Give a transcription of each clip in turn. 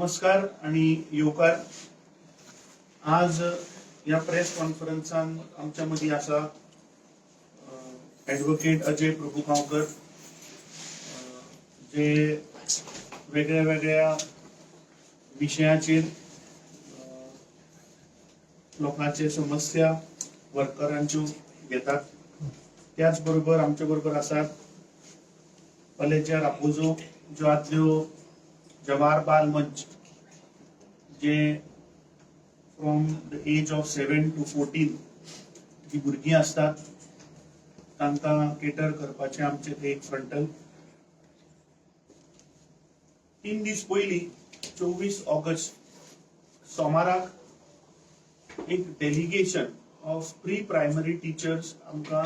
नमस्कार आणि येवकार. आज ह्या प्रेस कॉन्फरन्सान आमच्या मदीं आसा ऍडव्होकेट अजय प्रभुगांवकर, जे वेगळ्या वेगळ्या विशयाचेर लोकांचे समस्या वर्करांच्यो घेतात. त्याच बरोबर आमच्या बरोबर आसात पलेच्या रापोजो, ज्यो आदल्यो जवाहर बाल मंच, जे from the age of 7 to 14 जी भुरगीं आसतात तांकां केटर करपाचें आमचें ते एक फ्रंटल. 3 दीस पयलीं 24 ऑगस्ट सोमाराक एक delegation of pre primary teachers आमकां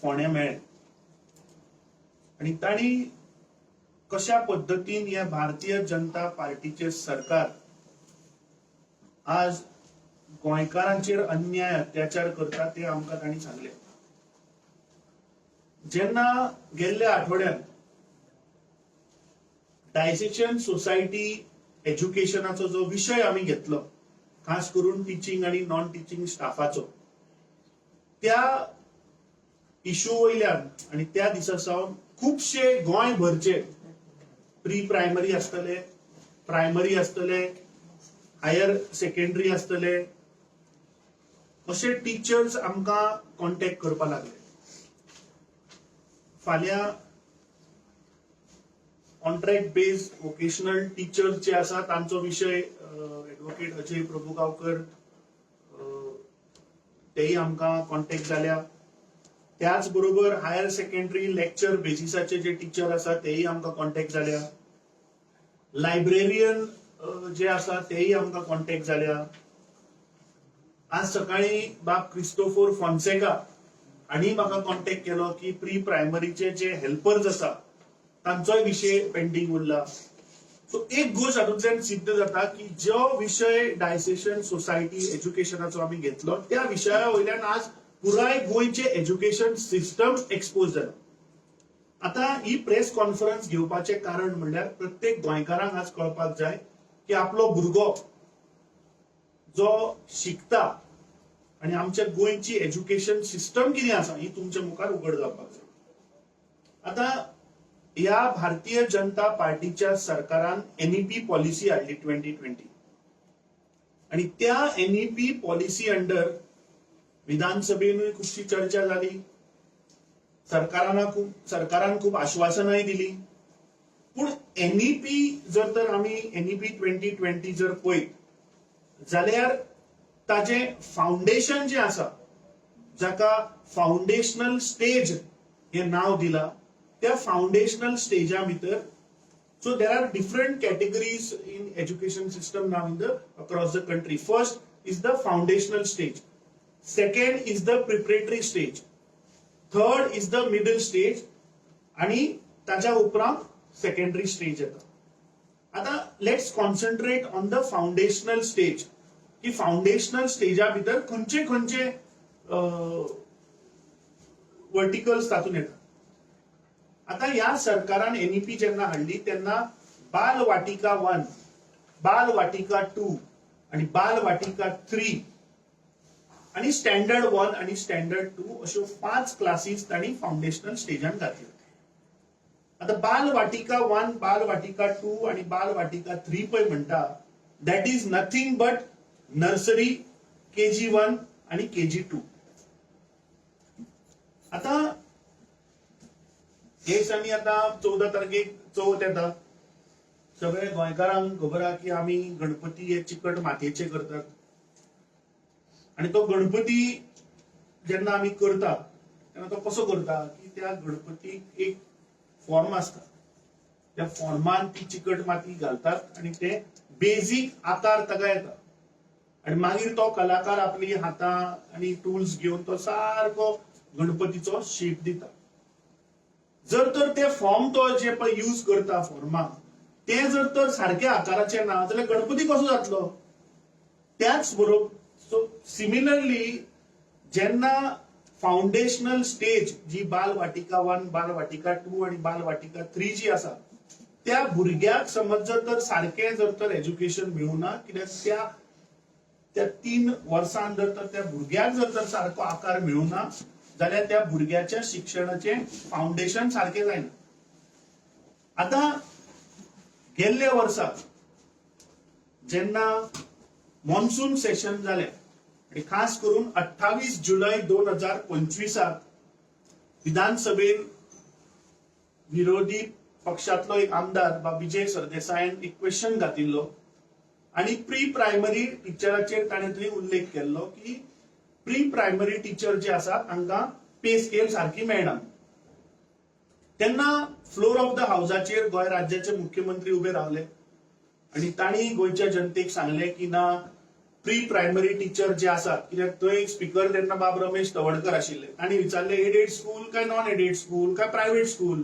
फोंड्या मेळ्ळे आनी तांणी कशा पद्दतीन ह्या भारतीय जनता पार्टीचे सरकार आज गोंयकारांचेर अन्याय अत्याचार करता ते आमकां तांणी सांगले. जेन्ना गेल्ल्या आठवड्यात डायसेशन सोसायटी एज्युकेशनाचो जो विशय आमी घेतलो, खास करून टिचींग आणि नॉन टिचींग स्टाफाचो, त्या इशू वयल्यान आणि त्या दिसा सावन खुबशे गोंयभरचे प्री प्रायमरी आसतले, प्रायमरी आसतले, हायर सेकंडरी आसतले, अशे टिचर्स आमकां कॉन्टेक्ट करपाक लागले. फाल्यां कॉन्ट्रॅक्ट बेस्ड वोकेशनल टिचर्स जे आसा तांचो विशय एडवोकेट अजय प्रभुगांवकर तेय आमकां कॉन्टेक्ट जाल्या. त्याच बरोबर हायर सेकंडरी लेक्चर बेसिसाचे जे टिचर आसा तेय आमकां कॉन्टेक्ट जाल्या. लायब्रेरियन जे आसा तेय आमकां कॉन्टेक्ट जाल्या. आज सकाळी बाब क्रिस्टोफोर फॉन्सेका हांणी म्हाका कॉन्टेक्ट केलो की प्री प्रायमरीचे जे हेल्पर्स आसा तांचोय विशय पेंडींग उरला. सो एक गोश्ट हातूंतल्यान सिद्ध जाता की जो विशय डायसेशन सोसायटी एज्युकेशनाचो आमी घेतलो, त्या विशया वयल्यान आज पुराय गोंयचे एज्युकेशन सिस्टम एक्सपोज जाला. आता ही प्रेस कॉन्फरन्स घेवपाचें कारण म्हणल्यार प्रत्येक गोंयकारांक आज कळपाक जाय की आपलो भुरगो जो शिकता आणि आमच्या गोंयची एज्युकेशन सिस्टम कितें आसा ही तुमच्या मुखार उगड जावपाक जाय. आता ह्या भारतीय जनता पार्टीच्या सरकारान एनईपी पॉलिसी हाडली 2020 आणि त्या एनईपी पॉलिसी अंडर विधानसभेनूय खुबशी चर्चा जाली, सरकारान खूब आश्वासनाय दिली. पूण एनईपी जर तर आमी एनईपी 2020 जर पळयत जाल्यार ताजें फावंडेशन जें आसा, जाका फावंडेशनल स्टेज हें नांव दिलां, त्या फावंडेशनल स्टेजा भितर, so there are different categories in education system now in the across the country. First is the foundational stage, second is the preparatory stage, third is the middle stage आणि ताच्या उपरांत सेकंडरी स्टेज येता. आता let's concentrate on the foundational stage की फावंडेशनल स्टेजा भितर खंयचे खंयचे verticals तातूंत येता. आता ह्या सरकारान एनईपी जेन्ना हाडली तेन्ना बाल वाटिका 1, बाल वाटिका 2 आणि बाल वाटिका 3 आणि स्टँडर्ड 1 आणि स्टँडर्ड 2 अश्यो पांच क्लासीस तांणी फावंडेशनल स्टेजान घातल्यो. आता बाल वाटिका 1, बाल वाटिका 2 आणि बाल वाटिका 3 पळय म्हणटा, that is nothing but nursery, KG 1 आणि केजी 2. आता हे दिसांनी आता 14 तारखेक चवथ येता. सगळे गोंयकारांक खबर आहा की आमी गणपती हे चिकट मातयेचे करतात आणि तो गणपती जेन्ना आमी करता तेन्ना तो कसो करता की त्या गणपतीक एक फॉर्म आसता, त्या फॉर्मान ती चिकट माती घालतात आणि ते बेजीक आकार ताका येता आणि मागीर तो कलाकार आपली हातां आणि टूल्स घेवन तो सारको गणपतीचो शेप दिता. जर तर ते फॉर्म तो जे पळय यूज करता फॉर्माक, ते जर तर सारक्या आकाराचे ना जाल्यार गणपती कसो जातलो? त्याच बरोबर, सो सिमिलरली जेन्ना फावंडेशनल स्टेज जी बाल वाटिका 1, बाल वाटिका 2 आणि बाल वाटिका 3 जी आसा, त्या त्या भुरग्याक समज जर तर सारकें जर तर एज्युकेशन मेळूना, कित्याक त्या त्या 3 वर्सान जर तर त्या भुरग्याक जर तर सारको आकार मेळूना जाल्यार त्या भुरग्याच्या शिक्षणाचें फावंडेशन सारकें जायना. आतां गेल्ल्या वर्सा जेन्ना मॉन्सून सेशन जालें आनी खास करून 28 जुलय 2025 क विधानसभेन विरोधी पक्षातलो एक आमदार बाब विजय सरदेसायान एक क्वेश्चन घातिल्लो आनी प्री प्रायमरी टिचराचेर ताणें थंय उल्लेख केल्लो की प्री प्रायमरी टिचर जे आसा तांकां पे स्केल सारकी मेळना. तेन्ना फ्लोर ऑफ the हावजाचेर गोंय राज्याचे मुख्यमंत्री उबे रावले आनी तांणी गोंयच्या जनतेक सांगलें की ना, प्री प्रायमरी टिचर जे आसात, कित्याक थंय स्पिकर तेन्ना बाब रमेश तवडकर आशिल्ले, तांणी विचारले, एडेड स्कूल काय नॉन एडेड स्कूल काय प्रायव्हेट स्कूल?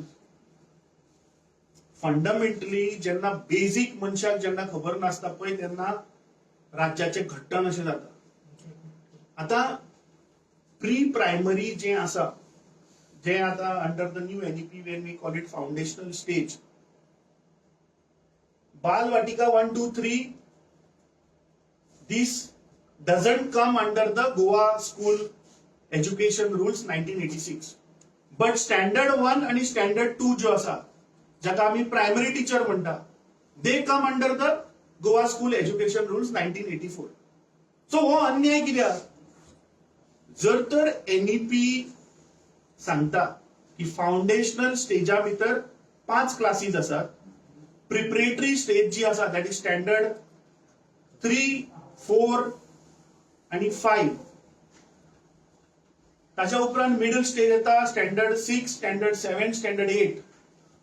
फंडामेंटली जेन्ना बेजीक मनशाक जेन्ना खबर नासता पळय, तेन्ना राज्याचें घट्टण अशें जाता. आतां प्री प्रायमरी जें आसा, जें आतां under the new NEP when we call it foundational stage, Balvatika 1, 2, 3, this doesn't come under the Goa School Education Rules 1986, but standard 1 आणि स्टँडर्ड 2 जो आसा, जाका आमी प्रायमरी टिचर म्हणटा, they come under the Goa School Education Rules 1984. So हो अन्याय कित्याक? जर तर एनईपी सांगता की फाउंडेशनल स्टेजा भितर पांच क्लासीस आसात, प्रिपरेटरी स्टेज जी आसा, that is standard 3, 4 आणि 5, ताच्या उपरांत मिडल स्टेज येता, स्टँडर्ड 6, स्टँडर्ड 7, स्टँडर्ड 8,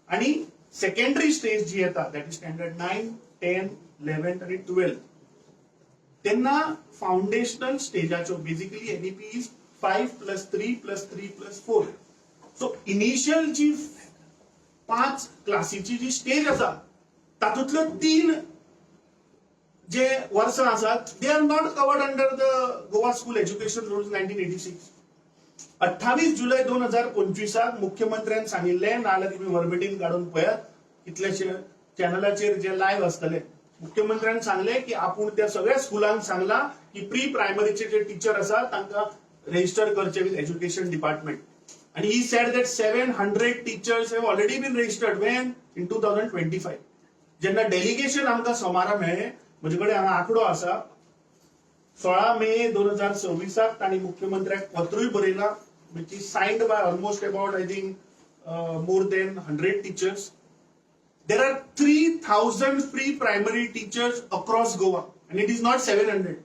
आणि सेकंडरी स्टेज जी येता, that is standard 9, 10, 11 आणि 12. तेन्ना foundational स्टेजाच्यो, basically NEP is 5 plus 3 plus 3 plus 4, so initial जी पांच क्लासीची जी स्टेज आसा, तातूंतल्यो तीन जे वर्सां आसात, they are not covered under the Goa School Education Rules 1986. 28 जुलय 2025 क मुख्यमंत्र्यान सांगिल्लें, नाजाल्यार तुमी वर्बेटीम काडून पळयात, कितलेशे चॅनलाचेर जे लायव्ह आसतले, मुख्यमंत्र्यान सांगलें की आपूण त्या सगळ्या स्कुलांक सांगलां की प्री प्रायमरीचे जे टिचर आसा तांकां रेजिस्टर करचे विथ एज्युकेशन डिपार्टमेंट. आणि he said that 700 teachers have already been registered. When? In 2025. जेन्ना डेलिगेशन आमकां सोमारा मेळ्ळें, म्हजे कडेन हांगा आंकडो आसा, 16 मे 2026 क तांणी मुख्यमंत्र्याक पत्रूय बरयलां, which is signed by almost about, I think, more than 100 teachers. There are 3,000 pre primary teachers across Goa and it is not 700.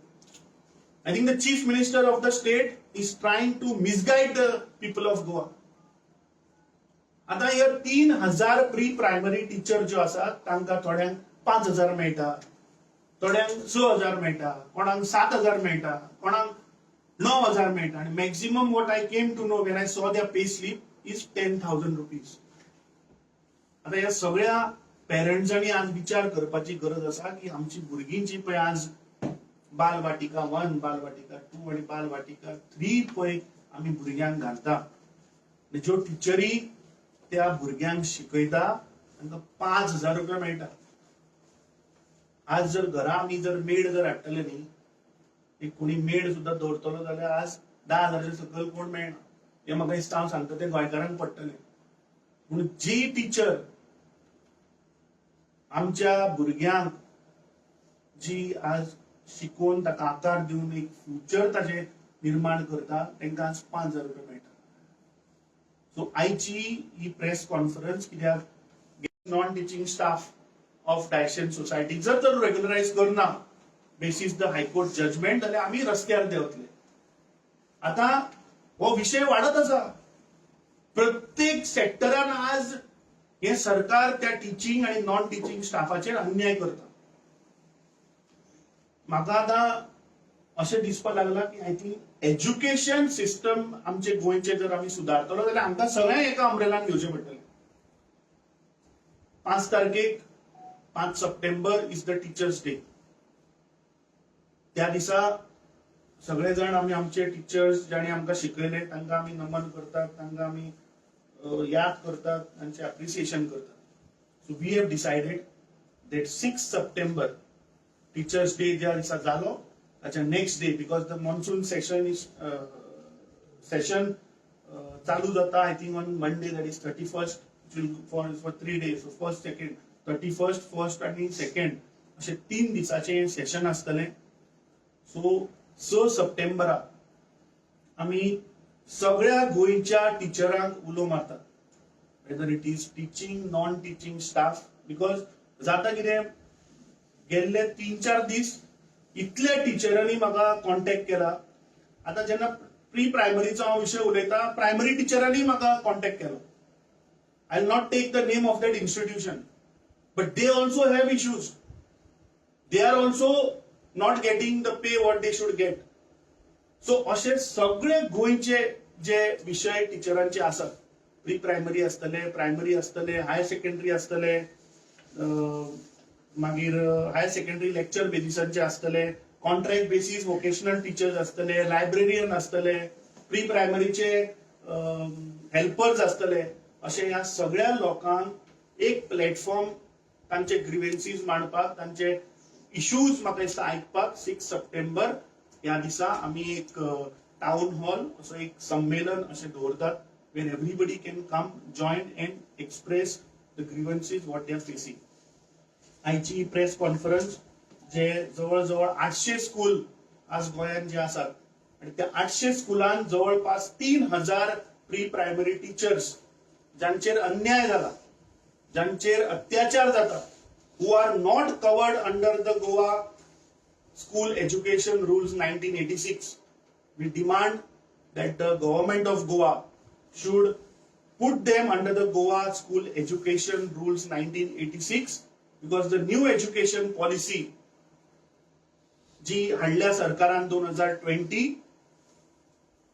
I think the chief minister of the state is trying to misguide the people of Goa. आता ह्या 3000 pre primary teacher ज्यो आसात, तांकां थोड्यांक 5000 मेळटा, थोड्यांक 6000 मेळटा, कोणाक 7000 मेळटा, कोणाक 9000 मेळटा आनी maximum, what I came to know when I saw their pay slip, is ₹10,000. आता ह्या सगळ्या पेरंट्सांनी आज विचार करपाची गरज आसा की आमची भुरगीं जी पळय आज बालवाटिका 1, बालवाटिका 2 आनी बालवाटिका 3 पळय आमी भुरग्यांक घालता आनी ज्यो टिचरी त्या भुरग्यांक शिकयता तांकां 5000 रुपया मेळटा. आज जर घरा आमी जर मेड जर हाडटले न्ही, एक कोणी मेड सुद्दां दवरतलो जाल्यार आज 10,000च्या सकयल कोण मेळना. हें म्हाका दिसता हांव सांगता तें गोंयकारांक पडटलें. पूण जी टिचर आमच्या भुरग्यांक जी आज शिकोवन ताका आकार दिवन एक फ्युचर ताजें निर्माण करता, तांकां आज 5000 रुपया मेळटा. सो आयची ही प्रेस कॉन्फरन्स कित्याक, non teaching staff of diocesan society जर तर रेग्युलरायज करना basis the high court judgement, जाल्यार आमी रस्त्यार देंवतले. आतां हो विशय वाडत आसा. प्रत्येक सेक्टरान आज हे सरकार त्या टिचींग आनी नॉन टिचींग स्टाफाचेर अन्याय करता. म्हाका आतां अशें दिसपाक लागलां की I think education system आमचे गोंयचे जर आमी सुदारतलो जाल्यार आमकां सगळ्यांक एका अम्ब्रेलान घेवचें पडटलें. 5 तारखेक, 5 सप्टेंबर is the Teachers' Day. त्या दिसा सगळे जाण आमी आमचे टिचर्स जांणी आमकां शिकयले तांकां आमी नमन करतात, तांकां आमी याद करतात, तांचे अप्रिसिएशन करतात. So we have decided that 6 September, Teachers Day ज्या दिसा जालो ताच्या next day, because the monsoon session is session चालू जाता, I think, on Monday, that is 31st, for 3 days, first, second, 31st, first आणि सेकंड अशे 3 दिसाचे सेशन आसतलें. सो 6 सप्टेंबराक आमी सगळ्या गोंयच्या टिचरांक उलो मारतात, whether it is teaching, non teaching staff, because जाता कितें, गेल्ले 3-4 दीस इतल्या टिचरांनी म्हाका कॉन्टॅक्ट केला. आतां जेन्ना प्री प्रायमरीचो हांव विशय उलयता, प्रायमरी टिचरांनी म्हाका कॉन्टॅक्ट केलो. I will not take the name of that institution, but they also have issues. They are also not getting the pay what they should get. So अशे सगळे गोंयचे जे विशय टिचरांचे आसात, प्री प्रायमरी आसतले, प्रायमरी आसतले, higher secondary आसतले, मागीर higher secondary lecture बेसिसांचे आसतले, कॉन्ट्रॅक्ट बेसीस वोकेशनल टिचर्स आसतले, लायब्रेरियन आसतले, प्री प्रायमरीचे हेल्पर्स आसतले, अशे ह्या सगळ्या लोकांक एक प्लॅटफॉर्म तांचे ग्रिवेन्सीज मांडपाक, तांचे इश्यूज म्हाका दिसता आयकपाक, 6 सप्टेंबर ह्या दिसा आमी एक टावन हॉल असो एक संमेलन अशें दवरतात, where everybody can come, join and express the grievances what they are facing. आयची प्रेस कॉन्फरन्स जे जवळ जवळ 800 स्कूल आज गोंयांत जे आसात आणि त्या 800 स्कुलान जवळपास 3000 प्री प्रायमरी टिचर्स ज्यांचेर अन्याय जाला, ज्यांचेर अत्याचार जाता, who are not covered under the Goa School Education Rules 1986. We demand that the government of Goa should put them under the Goa School Education Rules 1986, because the new education policy जी हाडल्या सरकारान 2020,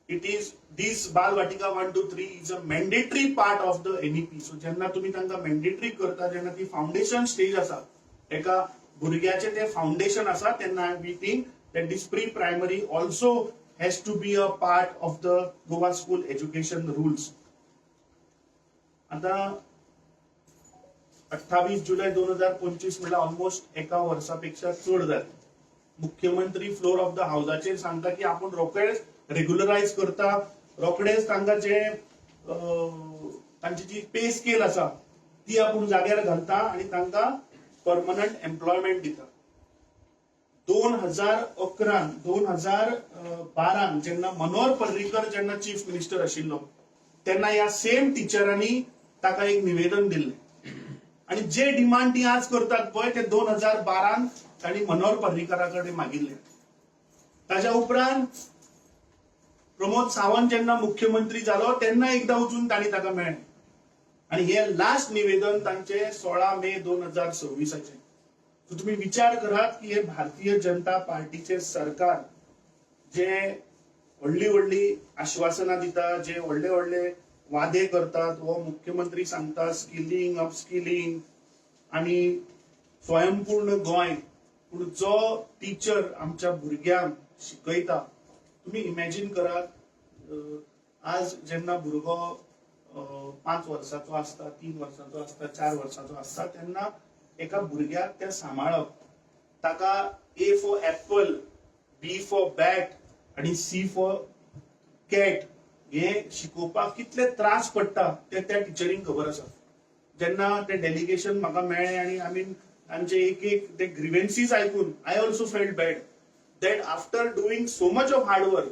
it is this Balvatika 1 to 3 is a mandatory part of the NEP. So जेन्ना तुम्ही तांकां mandatory करता, जेन्ना ती foundation stage आसा, एका भुरग्याचें तें फाउंडेशन आसा, तेन्ना we think that this pre primary also has to be a part of the Goa School Education Rules. आता 28 जुलय 2025 म्हणल्यार ऑलमोस्ट एका वर्सा पेक्षा चड जालें. मुख्यमंत्री फ्लोर ऑफ the हावजाचेर सांगता की आपूण रोखडेच रेग्युलरायज करता, रोखडेच तांकां जे तांची जी पे स्केल आसा ती आपूण जाग्यार घालता आणि तांकां परमनंट एम्प्लॉयमेंट दिता. 2011, 2012 जेन्ना मनोहर पर्रीकर जेन्ना चीफ मिनिस्टर आशिल्लो, तेन्ना ह्या सेम टिचरांनी ताका एक निवेदन दिल्लें आणि जे डिमांड ती आज करतात पळय, ते 2012 तांणी मनोहर पर्रीकरा कडेन मागिल्ले. ताच्या उपरांत प्रमोद सावंत जेन्ना मुख्यमंत्री जालो, तेन्ना एकदां वचून तांणी ताका मेळ्ळें आणि हे लास्ट निवेदन तांचे 16 मे 2026आचें. सो तुम्ही विचार करात की हे भारतीय जनता पार्टीचे सरकार जे व्हडली व्हडली आश्वासनां दिता, जे व्हडले व्हडले वादे करतात, हो मुख्यमंत्री सांगता स्किलिंग, अपस्किलिंग आणि स्वयंपूर्ण गोंय, पूण जो टिचर आमच्या भुरग्यांक शिकयता, तुम्ही इमॅजीन करात, आज जेन्ना भुरगो 5 वर्साचो आसता, 3 वर्साचो आसता, 4 वर्साचो आसता, तेन्ना एका भुरग्याक तें सांबाळप, ताका A for apple, B for bat आणि सी फॉर कॅट हे शिकोवपाक कितले त्रास पडटा ते त्या टिचरींक खबर आसा. जेन्ना ते डेलिगेशन म्हाका मेळ्ळें आनी आमी तांचे एक एक ते ग्रिवेन्सीज आयकून, I also felt bad that after doing so much of hard work,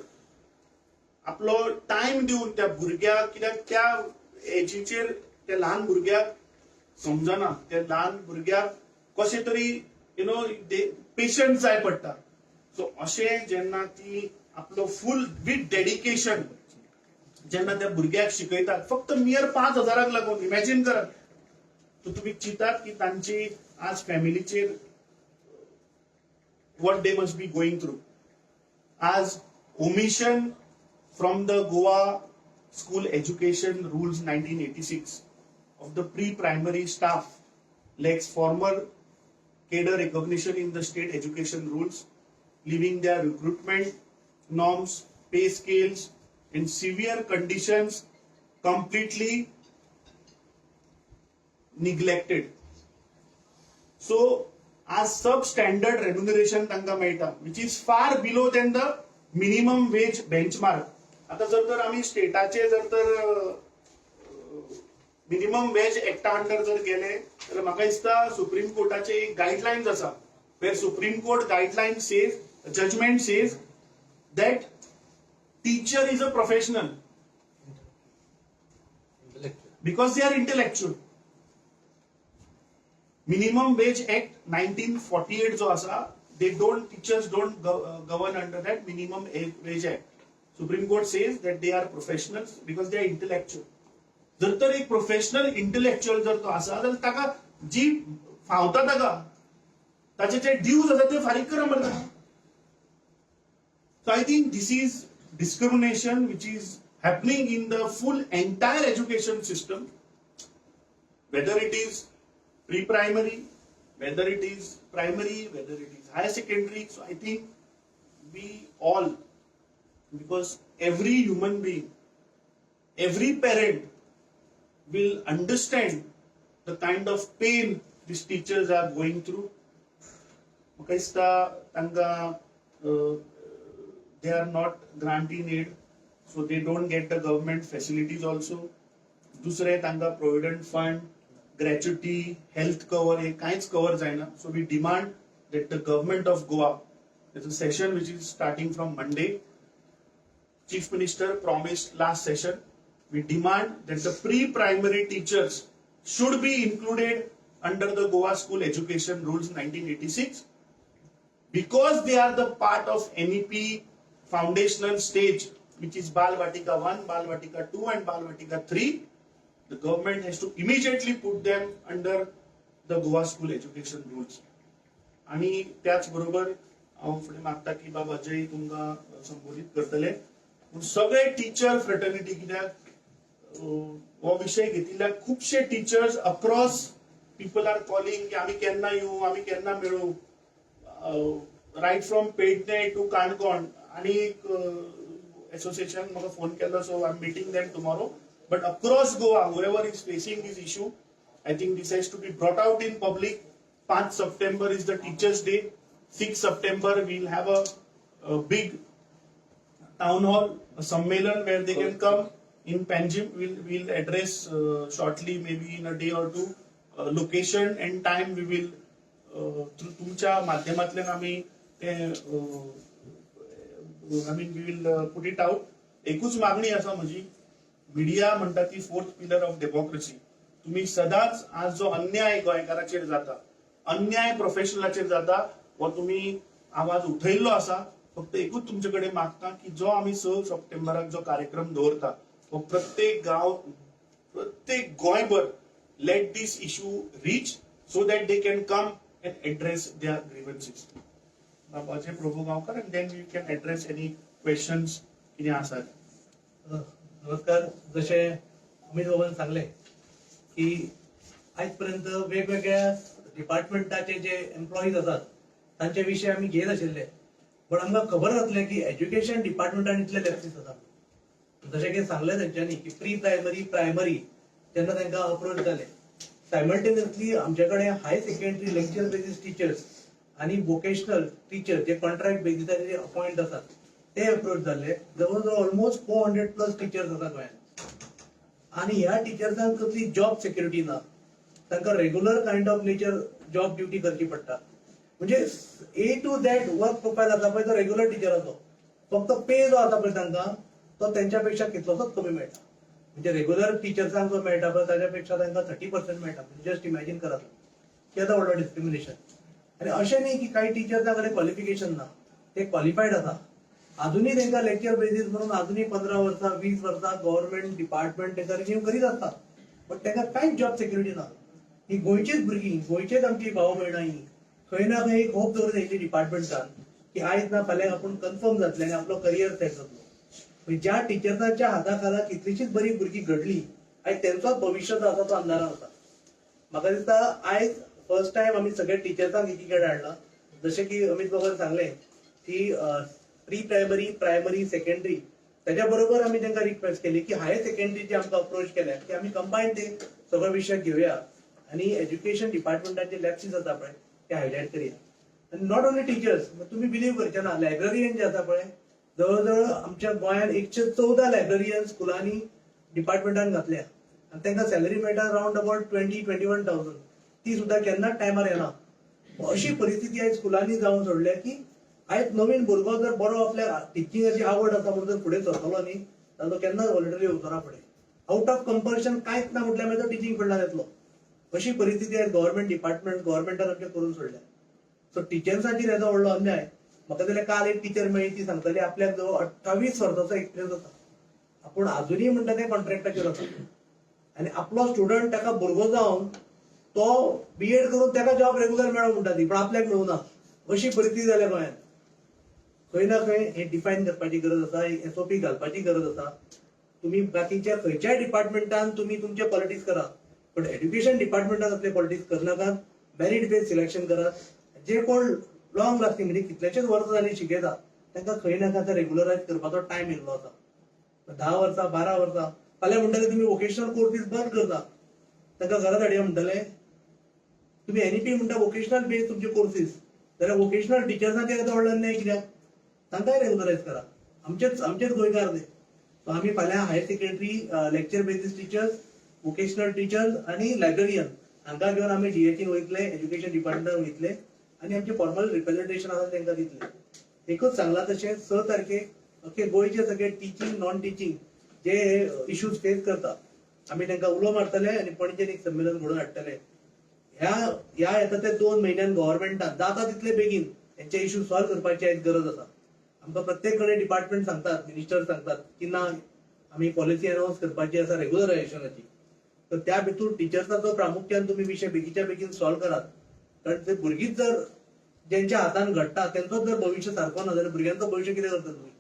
आपलो टायम दिवन त्या भुरग्याक, कित्याक त्या एजीचेर त्या ल्हान भुरग्याक समजना, त्या ल्हान भुरग्याक कशें तरी you know patience जाय पडटा. सो अशें जेन्ना ती आपलो फूल विथ डेडिकेशन जेन्ना त्या भुरग्याक शिकयतात फक्त मियर 5 हजाराक लागून, इमॅजीन करात, सो तुमी चिंतात की तांची आज फॅमिलीचेर what they must be going through. As omission from the Goa School Education Rules 1986 of the pre-primary staff lacks formal cadre recognition in the state education rules, leaving their recruitment norms, pay scales, in severe conditions completely neglected. So आज सब standard remuneration तांकां मेळटा, which is far below than the minimum wage benchmark. आता जर तर आमी स्टेटाचे जर तर minimum wage एक्टा under जर गेले जाल्यार म्हाका दिसता सुप्रीम कोर्टाचे एक गायडलायन्स आसा, where Supreme Court guideline says, judgment says that teacher is a professional because they are intellectual. Minimum Wage Act 1948 जो आसा, they don't teachers don't govern under that Minimum Wage Act. Supreme Court says that they are professionals because they are intellectual. जर तर एक professional intellectual जर तो आसा जाल्यार ताका जी फावता ताका ताचे जे ड्यूज आसा ते फारीक करा मरे ताका. So I think this is discrimination which is happening in the full entire education system, whether it is pre-primary, whether it is primary, whether it is higher secondary. So I think we all, because every human being, every parent will understand the kind of pain these teachers are going through. म्हाका दिसता तांकां they are not grant in aid, so they don't get the government facilities also. दुसरें, तांकां provident fund, gratuity, health cover हे कांयच cover जायना. So we demand that the Government of Goa, it's a session which is starting from Monday. Chief Minister promised last session. We demand that the pre-primary teachers should be included under the Goa School Education Rules 1986 because they are the part of NEP foundational stage, which is Bal Vatika 1, Bal Vatika 2 and Bal Vatika 3. The government has to immediately put them under the Goa School Education Rules. आणि त्याच बरोबर हांव फुडें मागता की बाबा अजय तुमकां संबोधीत करतले, पूण सगळे टिचर फ्रेटर्निटी, कित्याक हो विशय घेतिल्ल्याक खुबशे teachers across people are calling की आमी केन्ना येवं, आमी केन्ना मेळूं, right from Pednem to Canacona. आनी एक एसोसिएशन म्हाका फोन केलो, so I am meeting them tomorrow. But across Goa, whoever is facing this issue, I think this has to be brought out in public. 5 September is the Teachers' Day. 6 September we'll have a big town hall, a sammelan where they can come in Panjim. We'll address shortly, maybe in a day or two. Location and time we will through तुमच्या माध्यमांतल्यान आमी ते, I mean, we will put it out. एकूच मागणी आसा म्हजी, media म्हणटा ती फोर्थ पिलर ऑफ डेमोक्रेसी. तुम्ही सदांच आज जो अन्याय गोंयकाराचेर जाता, अन्याय प्रोफेशनलाचेर जाता, हो तुम्ही आवाज उठयल्लो आसा. फक्त एकूच तुमचे कडेन मागता की जो आमी 6 सप्टेंबराक जो कार्यक्रम दवरता हो प्रत्येक गांव, प्रत्येक गोंयभर let this issue reach so that they can come and address their grievances. Ajay Prabhu Gaonkar, and then you can address any questions कितें आसा. नमस्कार. जशें अमित बाबान सांगलें की आयज पर्यंत वेगवेगळ्या डिपार्टमेंटाचे जे एम्प्लॉईज आसात तांचे विशय आमी घेत आशिल्ले, पण आमकां खबर नासलें की एज्युकेशन डिपार्टमेंटान इतले लॅप्सीस आसा. जशें की सांगलें तेंच्यांनी की प्री प्रायमरी, प्रायमरी जेन्ना तांकां अप्रोच जाले, सायमल्टेनियसली आमचे कडेन high secondary lecture basis teachers आनी वोकेशनल टिचर जे कॉन्ट्रॅक्ट बेसिसाचेर जे अपॉइंट आसात ते अप्रोच जाल्ले. जवळ जवळ ऑलमोस्ट 400+ टिचर्स आसा गोंयांत आनी ह्या टिचर्सांक कसली जॉब सेक्युरिटी ना. तांकां regular kind of nature job duty करची पडटा. म्हणजे A to Z work profile आसा पळय तो रेग्युलर टिचराचो, फक्त पे जो आसा पळय तांकां तो तेंच्या पेक्षा कितलोसोच कमी मेळटा. म्हणजे रेग्युलर टिचर्सांक जो मेळटा पळय ताच्या पेक्षा तांकां 30% मेळटा. जस्ट इमॅजीन करात केदो व्हडलो डिस्क्रिमिनेशन. आनी अशें न्ही की काही टिचर्सां कडेन क्वॉलिफिकेशन ना, ते क्वॉलिफायड आसा. अजूनय तांकां लेक्चर बेसीस म्हणून अजूनय 15 वर्सां, 20 वर्सां गव्हर्मेंट डिपार्टमेंट तांकां रिन्यू करीत आसता, बट तांकां कांयच जॉब सेक्युरिटी ना. ही गोंयचीच भुरगीं, गोंयचेच आमची भाव भयणां ही खंय ना खंय एक होप दवरून येयली डिपार्टमेंटान की आयज ना फाल्यां आपूण कन्फर्म जातले आनी आपलो करियर सेट जातलो. म्हणजे ज्या टिचर्सांच्या हाता खाला कितलीशीच बरी भुरगीं घडली, आयज तेंचोच भविश्य जो आसा तो अंधारान आसा. म्हाका दिसता आयज फर्स्ट टायम आमी सगळे टिचर्सांक एकीकडे हाडला. जशें की अमित बाबान सांगलें की प्री प्रायमरी, प्रायमरी, सेकंडरी, त्याच्या बरोबर आमी तांकां रिक्वेस्ट केली की हायर सेकंडरी जे आमकां अप्रोच केल्या की आमी कंबायन ते सगळे विशय घेवया. आनी एज्युकेशन डिपार्टमेंटाचे लॅप्सीस आसा पळय ते हायलायट करया. आनी not only teachers, तुमी बिलीव करचे ना, लायब्ररियन जे आसा पळय, जवळ जवळ आमच्या गोंयांत 114 लायब्ररियन स्कुलांनी डिपार्टमेंटान घातल्या आनी तांकां सॅलरी मेळटा round about 20-21 thousand. ती सुद्दां केन्नाच टायमार येना. अशी परिस्थिती आयज स्कुलांनी जावन सोडल्या की आयज नवीन भुरगो जर बरो आपल्या टिचिंगाची आवड आसा म्हणून जर फुडें सरतलो न्ही, जाल्यार तो केन्नाच व्हॉलंटरी वचना फुडें. आउट ऑफ कंपल्शन कांयच ना म्हटल्यार मागीर तो टिचींग फिल्डान येतलो. अशी परिस्थिती आयज गव्हर्मेंट डिपार्टमेंट गव्हर्मेंटान आमचें करून सोडल्या. सो टिचर्सांचेर हेजो व्हडलो अन्याय. म्हाका जाल्यार काल एक टिचर मेळ्ळी, ती सांगताली आपल्याक जवळ 28 वर्सांचो एक्सपिरियन्स आसा, आपूण अजुनूय म्हणटा ते कॉन्ट्रॅक्टाचेर आसा आनी आपलो स्टुडंट ताका भुरगो जावन तो बीएड करून ताका जॉब रेगुलर मेळो म्हणटा ती, पण आपल्याक मेळूना. अशी परिस्थिती जाल्या गोंयांत. खंय ना खंय हे डिफायन करपाची गरज आसा, एसओपी घालपाची गरज आसा. तुम्ही बाकीच्या खंयच्याय डिपार्टमेंटान तुम्ही तुमचे पॉलिटिक्स करा, पण एज्युकेशन डिपार्टमेंटान आपले पॉलिटिक्स करनाकात. मेरीट बेस सिलेक्शन करात. जे कोण लॉंग लास्टिंग, म्हणजे कितलेशेच वर्सां जाली शिकयता, तांकां खंय ना खंय रेग्युलरायज करपाचो टायम येयल्लो आसा. 10 वर्सां, 12 वर्सां. फाल्यां म्हणटले तुमी वोकेशनल कोर्सीस बंद करता, तांकां घरा धाडया म्हणटले. तुम्ही एनईपी म्हणटा वोकेशनल बेस तुमचे कोर्सीस, जाल्यार वोकेशनल टिचर्सांचेर येदो व्हडलो अन्याय कित्याक? तांकांय रेग्युलरायज करा. आमचेच आमचेच गोंयकार ते. सो आमी फाल्यां higher secondary lecture basis teachers, vocational teachers आनी लायब्ररियन हांकां घेवन आमी डीएचईन वयतले, एज्युकेशन डिपार्टमेंटान वयतले आनी आमचे फॉर्मल रिप्रेझेंटेशन आसा तांकां दितले. एकूच सांगलां तशें, 6 तारखेक अख्खे गोंयचे सगळे टिचींग, नॉन टिचींग जे इश्यूज फेस करता, आमी तांकां उलो मारतले आनी पणजेन एक संमेलन घडोवन हाडटले. ह्या ह्या येता ते 2 म्हयन्यान गव्हर्मेंटान जाता तितले बेगीन हेंचे इश्यू सॉल्व करपाची आयज गरज आसा. आमकां प्रत्येक कडेन डिपार्टमेंट सांगतात, मिनिस्टर सांगतात की ना, आमी पॉलिसी अनावन्स करपाची आसा रेग्युलरायझेशनाची. तर त्या भितूर टिचर्साचो प्रामुख्यान तुम्ही विशय बेगीच्या बेगीन सॉल्व करात, कारण ते भुरगींच जर ज्यांच्या हातान घडटा, तेंचोच जर भविश्य सारको ना जाल्यार भुरग्यांचो भविश्य कितें करता तुम्ही?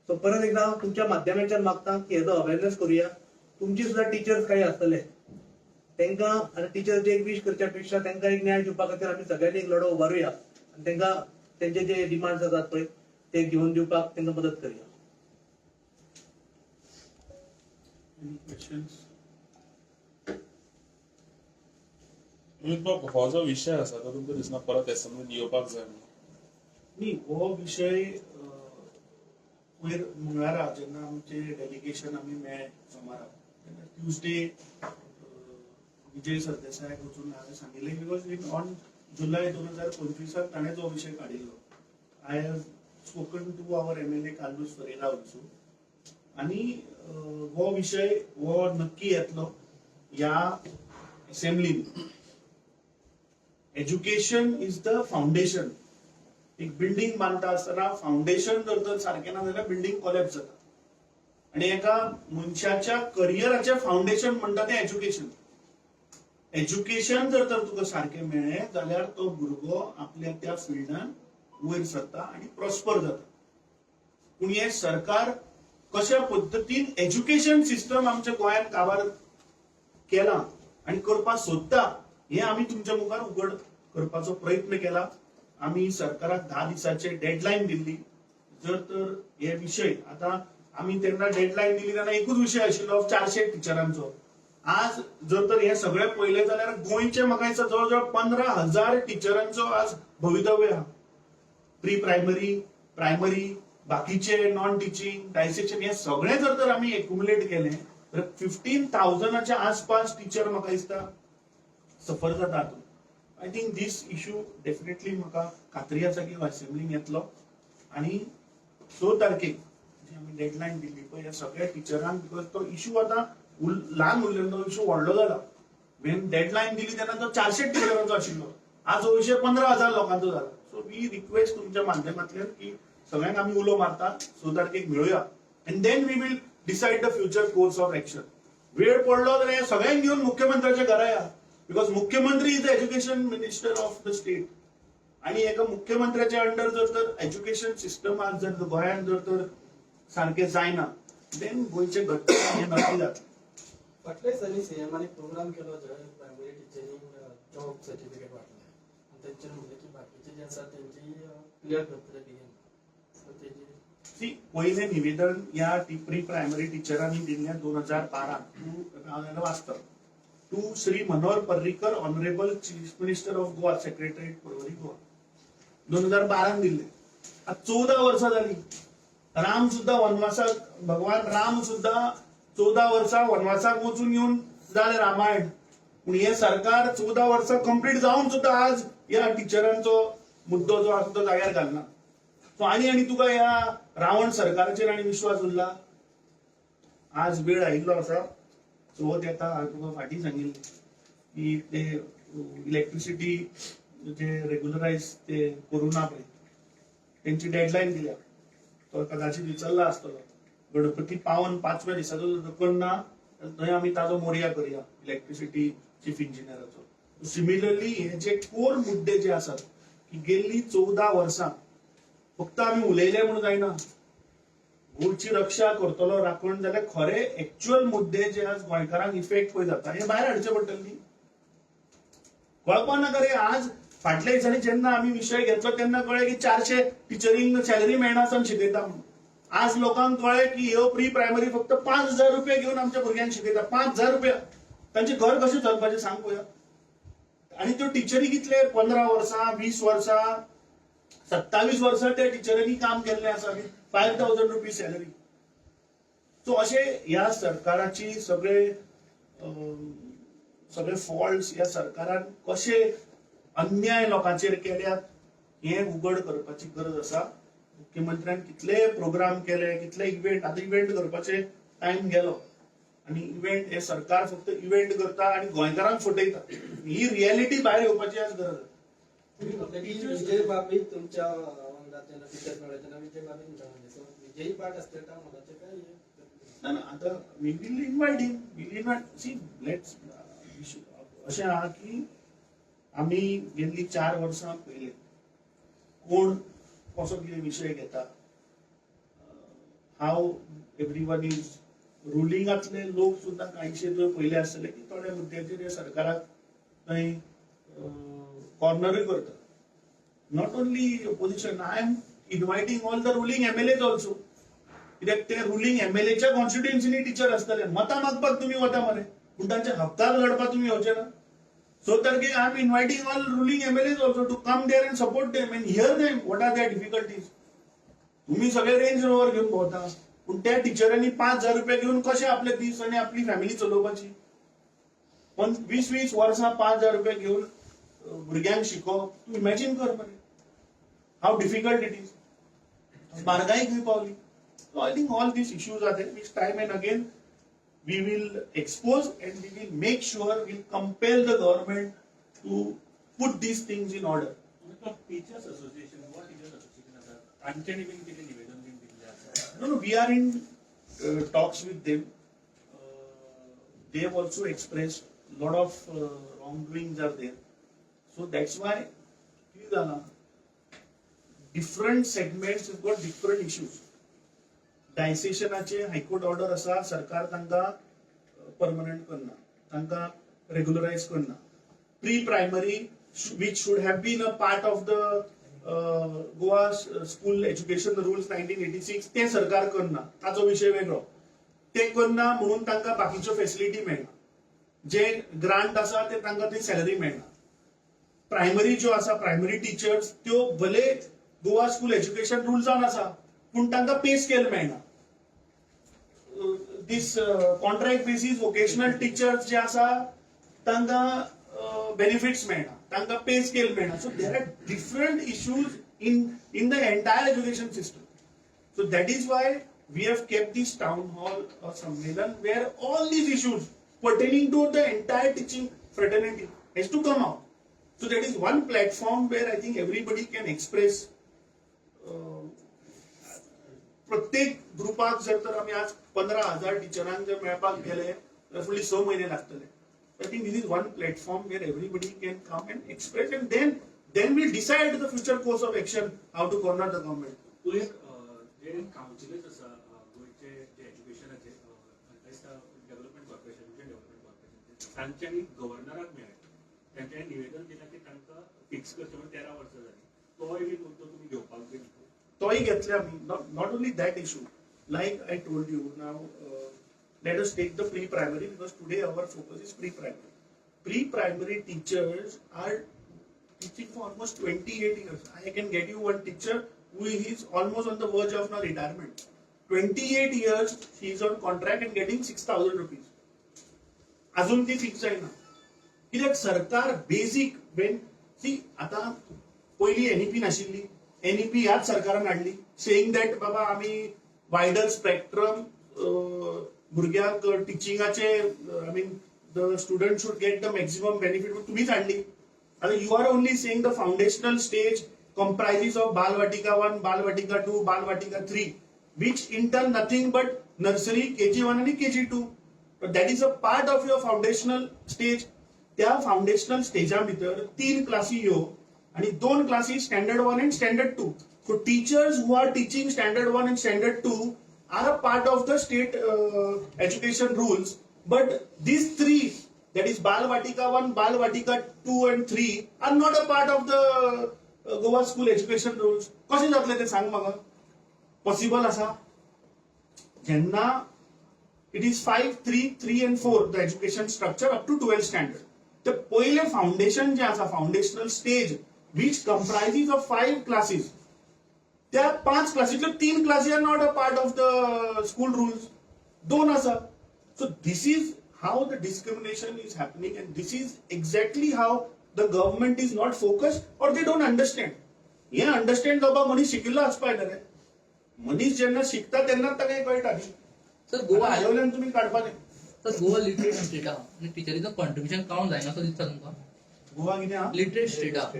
सो परत एकदा तुमच्या माध्यमाच्यान मागता की हेजो अवेरनेस करूया. तुमची सुद्धा टिचर्स काही आसतले तांकां आनी टिचर्स एक विश करच्या पेक्षा तांकां एक न्याय दिवपा खातीर आमी सगळ्यांनी एक लढो उबारुया आनी तांकां तेंचे जे डिमांड्स आसात पळय ते घेवन दिवपाक तांकां मदत करूया. Any questions? अमित बाब, हो जो विशय आसा तो तुमकां दिसना परत एसेंब्लीन येवपाक जाय म्हणून? न्ही, हो विशय वयर मंगळारा जेन्ना आमचे डेलिगेशन आमी मेळ्ळे सोमारा, तेन्ना ट्युजडे विजय सरदेसायाक वचून हांवें सांगिल्लें, because in on जुलय 2025 ताणें जो विशय काडिल्लो. I have spoken to our MLA Carlos Ferreira also आनी हो विशय हो नक्की येतलो ह्या असेंब्लीन. Education is the foundation. एक बिल्डिंग बांदता आसतना फाउंडेशन जर तर सारकें ना जाल्यार बिल्डिंग कोलॅप्स जाता आनी एका मनशाच्या करियराचें फाउंडेशन म्हणटा तें एज्युकेशन. एज्युकेशन जर तर तुका सारकें मेळ्ळें जाल्यार तो भुरगो आपल्या त्या फिल्डान वयर सरता आनी प्रॉस्पर जाता. पूण हें सरकार कशा पद्दतीन एज्युकेशन सिस्टम आमच्या गोंयांत काबार केलां आनी करपाक सोदता, हें आमी तुमच्या मुखार उगड करपाचो प्रयत्न केला. आमी सरकाराक 10 दिसाचे डेडलायन दिल्ली. जर तर हे विशय आता आमी तेन्ना डेडलायन दिली तेन्ना एकूच विशय आशिल्लो, 400 टिचरांचो. आज जर तर हे सगळे पळयले जाल्यार गोंयचे म्हाका दिसता जवळ जवळ 15,000 टिचरांचो आज भवितव्य आहा. प्री प्रायमरी, प्रायमरी, बाकीचे नॉन टिचींग, डायसेक्शन, हे सगळे जर तर आमी एक्युमुलेट केले तर 15,000च्या आसपास टिचर म्हाका दिसता सफर जाता हातूंत. I think this issue definitely म्हाका खात्री आसा की असेंब्लीन येतलो आनी 6 तारखेक जी आमी डेडलायन दिल्ली पळय ह्या सगळ्या टिचरांक, because तो इशू आतां ल्हान उरलेलो, तो इशू व्हडलो जाला. वेन डेडलायन दिली तेन्ना तो 400 टिचरांचो आशिल्लो, आज हो विशय 15,000 लोकांचो जाला. सो we request तुमच्या माध्यमांतल्यान की सगळ्यांक आमी उलो मारता, 6 तारखेक मेळुया and then we will decide the future course of action. वेळ पडलो जाल्यार हे सगळ्यांक घेवन मुख्यमंत्र्याच्या घरा या, because मुख्यमंत्री is the education minister of the state आणि एका मुख्यमंत्र्याच्या अंडर जर तर एज्युकेशन सिस्टम आज जर गोंयांत जर तर सारकें जायना, देन गोंयचें घट्ट हें नक्की जातलें. फाटल्या दिसांनी सीएमानी प्रोग्राम केलो जंय प्रायमरी टिचरींक जॉब सर्टिफिकेट वांटले आनी तेंच्यानी म्हणलें की बाकीचे जे आसा तेंची क्लियर करतले बेगीन. सो तेजी सी, पयलें निवेदन ह्या प्री प्रायमरी टिचरांनी दिल्लें 2012. तूं हांव वाचता. To Shri Manohar Parrikar, Honourable Chief Minister of Goa, Secretariat, Porvorim, Goa. 2012 दिल्ले. आता 14 वर्सां जाली. राम सुद्धा वनवासाक, भगवान राम सुद्धा 14 वर्सां वनवासाक वचून येवन जालें रामायण. पूण हे सरकार 14 वर्सां कंप्लीट जावन सुद्धा आज ह्या टिचरांचो मुद्दो जो आसा तो जाग्यार घालना. सो आनी तुका ह्या रावण सरकाराचेर आनी विश्वास उरला? आज वेळ आयिल्लो आसा. चवथ येता. हांवें तुका फाटीं सांगिल्लें की ते इलेक्ट्रिसिटी जे रेग्युलरायज ते करूं ना पळय, तेंची डेडलायन दिल्या. तो कदाचित विचारला आसतलो. गणपती पावन पांचव्या दिसाचो जर करना थंय आमी ताजो मोरया करया इलेक्ट्रिसिटी चीफ इंजिनियराचो. सिमिलरली हे जे कोर मुद्दे जे आसात की गेल्ली 14 वर्सां फक्त आमी उलयले म्हणून जायना. गोंयची रक्षा करतलो राखण जाल्यार खरे एक्च्युअल मुद्दे जे आज गोंयकारांक इफेक्ट पळय जाता, हे भायर हाडचे पडटले न्ही. कळपा नाका रे. आज फाटल्या दिसांनी जेन्ना आमी विशय घेतलो तेन्ना कळ्ळें की 400 टिचरींक सॅलरी मेळना आसतना शिकयता म्हणून. आज लोकांक कळ्ळें की ह्यो प्री प्रायमरी फक्त 5000 रुपये घेवन आमच्या भुरग्यांक शिकयता. 5000 रुपया, तांचें घर कशें चलपाचें, सांग पळोवया. आणि त्यो टिचरी कितले 15 वर्सां, 20 वर्सां, 27 वर्सां त्या टिचरांनी काम केल्लें आसा with ₹5,000 salary. So अशे ह्या सरकाराची सगळे फॉल्ट्स, ह्या सरकारान कशे अन्याय लोकांचेर केल्यात हें उगड करपाची गरज आसा. मुख्यमंत्र्यान कितले प्रोग्राम केले, कितले इव्हेंट. आतां इव्हेंट करपाचे टायम गेलो आणि इव्हेंट हे सरकार फक्त इव्हेंट करता आणि गोंयकारांक फटयता. ही रियालिटी भायर येवपाची आज गरज आसा. तुम्ही म्हटलं की विजय बाबी तुमच्या वांगडा जेन्ना टिचर्स मेळ्ळे तेन्ना विजय बाबी तुमच्या वांगडा, सो विजयी पार्ट आसतले टाउन हॉलाचे काय हे? ना ना, आता we will invite him, will invite. See, let's, अशें आहा की आमी गेल्ली 4 वर्सां पयले कोण कसो कितें विशय घेता, हाव एवरी वन is रुलिंगांतले लोक सुद्दां कांयशे तुवें पयले आसतले की थोड्या मुद्द्याचेर हे सरकाराक थंय कॉर्नरूय करता. Not only opposition, I am inviting all the ruling MLAs also. कित्याक ते रुलिंग एमएलएच्या कॉन्स्टिट्युएन्सीनी टिचर आसतले. मतां मागपाक तुमी वता मरे, पूण तांच्या हक्काक लढपाक तुमी येवचे ना. सो तर I am inviting all ruling MLAs also to come there and support them and hear them, what are their difficulties. तुम्ही सगळे रेंज रोवर घेवन भोंवता, पूण त्या टिचरांनी 5000 रुपये घेवन कशे आपले दीस आनी आपली फॅमिली चलोवपाची? पण 20-20 वर्सां 5000 रुपये घेवन भुरग्यांक शिकोवप, तूं इमॅजीन कर मरे, हाव डिफिकल्ट it is. म्हारगाय खंय पावली. So I think all these issues are there, which time and again we will expose and we will make sure, we'll compel the government to put these things in order. Teachers association, Goa teachers association आसा, तांच्यांनी बीन कितें निवेदन बीन दिल्लें आसा? No, we are in talks with them. They have also expressed lot of wrongdoings are there. So that's why कितें जाला, different segments have got different issues. डायसेशनाचे high court order आसा. सरकार तांकां परमनंट करना, तांकां रेग्युलरायज करना. Pre primary, which should have been a part of the Goa School Education Rules 1986, ते सरकार करना. ताचो विशय वेगळो. ते करना म्हणून तांकां बाकीच्यो फेसिलिटी मेळना. जे ग्रांट आसा ते तांकां ती सॅलरी मेळना. प्रायमरी ज्यो आसा, प्रायमरी टिचर्स, त्यो भले गोवा स्कूल एज्युकेशन रुल्सान आसा, पूण तांकां पे स्केल मेळना. These contract basis vocational teachers जे आसा तांकां बेनिफिट्स मेळना, तांकां पे स्केल मेळना. So there are different issues in the entire education system. So that is why we have kept this town hall Sammelan where all these issues pertaining to the entire teaching fraternity has to come out. So that is one platform where I think everybody can express. प्रत्येक ग्रुपाक जर तर आमी आज 15,000 टिचरांक जर मेळपाक गेले जाल्यार फुडली 6 म्हयने लागतले. I think this is one platform where everybody can come and express and then we'll decide the future course of action, how to corner the government. तूं एक जे कावन्सिलर्स आसा गोंयचे जे एज्युकेशनाचे, म्हाका दिसता development corporation, education development corporation, तांच्यांनी गव्हर्नराक मेळ्ळे, तांच्यांनी निवेदन दिलां की तांकां फिक्स करचें म्हणून. 13 वर्सां जालीं. तोय बी मुद्दो तुमी घेवपाक बीन? तोय घेतले आमी. Not only that issue, like I told you, now let us take the pre primary, because today our focus is pre primary. Pre primary teachers are teaching for almost 28 years. I can get you one teacher who is almost on the verge of now retirement. 28 years she is on contract and getting 6,000 rupees. अजून ती fix जायना कित्याक सरकार basic when she आतां पयलीं NEP नाशिल्ली. NEP ह्याच सरकारान हाडली, सेईंग that बाबा आमी वायडर स्पेक्ट्रम भुरग्यांक टिचिंगाचे, I mean, the student should get the maximum benefit. तुमीच हाडली. आता you are only saying the foundational stage comprises of Balvatika 1, Balvatika 2, Balvatika 3, which in turn nothing but nursery, KG 1 आणि KG 2. That is a part of your foundational stage. त्या foundational स्टेजा भितर तीन क्लासी ह्यो आणि दोन क्लासी standard 1 and standard 2. So teachers who are teaching standard 1 and standard 2 are a part of the state education rules, but these three, that is Bal Vatika 1, Bal Vatika 2 and 3, are not a part of the Goa school education rules. कशें जातलें तें सांग म्हाका? Possible आसा? जेन्ना it is 5, 3, 3 and 4, the education structure up to 12th standard, ते पयलें foundation जें आसा, foundational stage which comprises of five classes, त्या पांच क्लासीतल्यो तीन क्लासी are not a part of the school rules, दोन आसा. So this is how the discrimination is happening and this is exactly how the government is not focused or they don't understand. हे understand जावपाक मनीस शिकिल्लो आसपा जाय रे. मनीस जेन्ना शिकता तेन्नाच ताका हें कळटा न्ही. सर, गोवा हाजे वयल्यान तुमी काडपाचें. सर, गोवा लिटरेट स्टेट आहा आनी टिचरीचो कॉन्ट्रिब्युशन काउंट जायना असो दिसता तुमकां? गोवा कितें आहा? लिटरेट स्टेट आहा,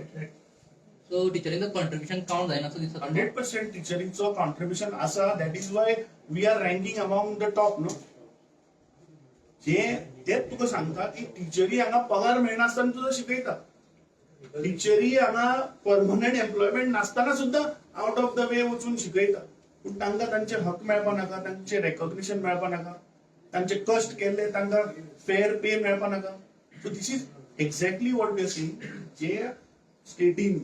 सो टिचरींचो कॉन्ट्रिब्युशन काउंट जायना असो दिसता तुमकां? 100% टिचरींचो कॉन्ट्रिब्युशन आसा. That is why we are ranking among the top, न्हू? जे तेच तुका सांगता की टिचरी हांगा पगार मेळनासतना तुका शिकयता. टिचरी हांगा परमनंट एम्प्लॉयमेंट नासतना सुद्दां आउट ऑफ the वे वचून शिकयता. पूण तांकां तांचे हक मेळपा नाका? तांचे रेकॉग्निशन मेळपा नाका? तांचे कश्ट केल्ले तांकां फेअर पे मेळपा नाका? So this is exactly what we are seeing. J स्टेटीन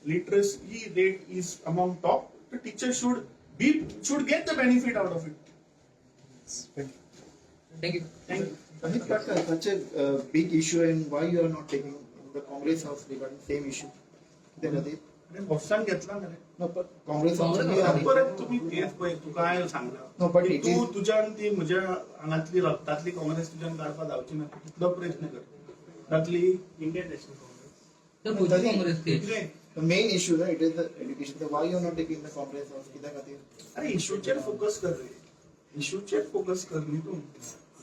literacy rate is among top, the teacher should get the benefit out of it. Thank you. Thank you. Amit Katkar, such a big issue, and why you are not taking in the Congress House regarding same issue? कितें खातीर? ऑफिसान घेतला मरे. No, but Congress House. Congress परत तुम्ही तेच पळय, तुका हांवें सांगला. No, but it तूं is- तुज्यान ती म्हज्या आंगातली रक्तांतली काँग्रेस तुज्यान काडपा जावची ना. तितलो प्रयत्न कर, जातली? Indian national Congress. सर, खंयची काँग्रेस ती? कितें? The main issue, right, it is the education. So why you are not taking the Congress House? कित्या खातीर? अरे, इशूचेर फोकस कर रे, इशूचेर फोकस कर न्ही तूं.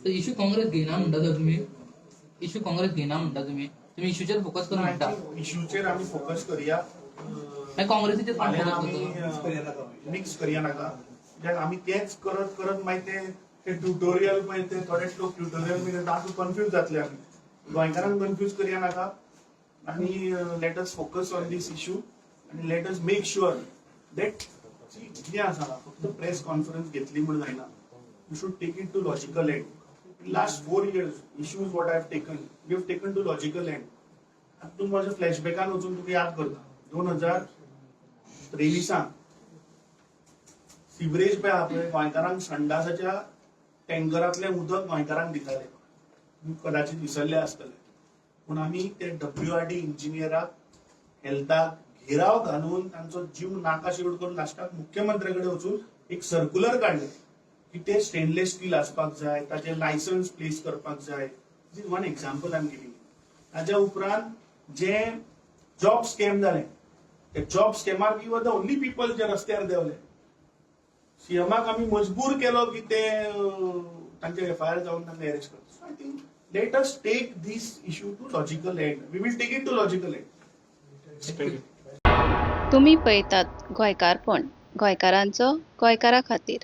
तर इशू काँग्रेस घेयना म्हणटा सर तुमी. इशू काँग्रेस घेयना म्हणटा तुमी. तुमी इशूचेर फोकस कर म्हणटा. इशूचेर आमी फोकस करया. मागीर काँग्रेसीचेर कोण फाल्यां फोकस आमी करतलो? मिक्स करया नाका, कित्याक आमी तेच करत करत मागीर ते ते ट्युटोरियल, मागीर ते थोडे लोक ट्युटोरियल बी तातूंत कन्फ्यूज जातले. आमी गोंयकारांक कन्फ्यूज करया नाका आनी let us focus on this issue आनी let us make sure that कितें आसा, फक्त प्रेस कॉन्फरन्स घेतली म्हूण जायना. You should take it to logical end. Last 4 years issues what I have taken, we have taken to logical end. आतां तूं म्हाज्या फ्लॅशबॅकान वचून तुका याद करता, 2023 सिवरेज पळय आहा पळय, गोंयकारांक संडासाच्या टँकरांतलें उदक गोंयकारांक दिताले. तुमी कदाचित विसरले आसतले. पूण आमी ते डब्ल्यू आर डी इंजिनियराक हेल्थाक घेराव घालून तांचो जीव नाकाशिवट करून लास्टाक मुख्यमंत्र्या कडेन वचून एक सर्क्युलर काडलें की ते स्टेनलेस स्टील आसपाक जाय, ताचे लायसन्स प्लेस करपाक जाय. This is one example I am giving. ताच्या उपरांत जे जॉब स्कॅम जालें, ते जॉब स्कॅमार we were the only people जे रस्त्यार देंवले. सीएमाक आमी मजबूर केलो की ते तांचे एफआयआर जावन तांकां अरेस्ट करता. So I think let us take this issue to logical end. We will take it to logical end. Thank you. तुमी पळयतात गोंयकारपण, गोंयकारांचो गोंयकारा खातीर.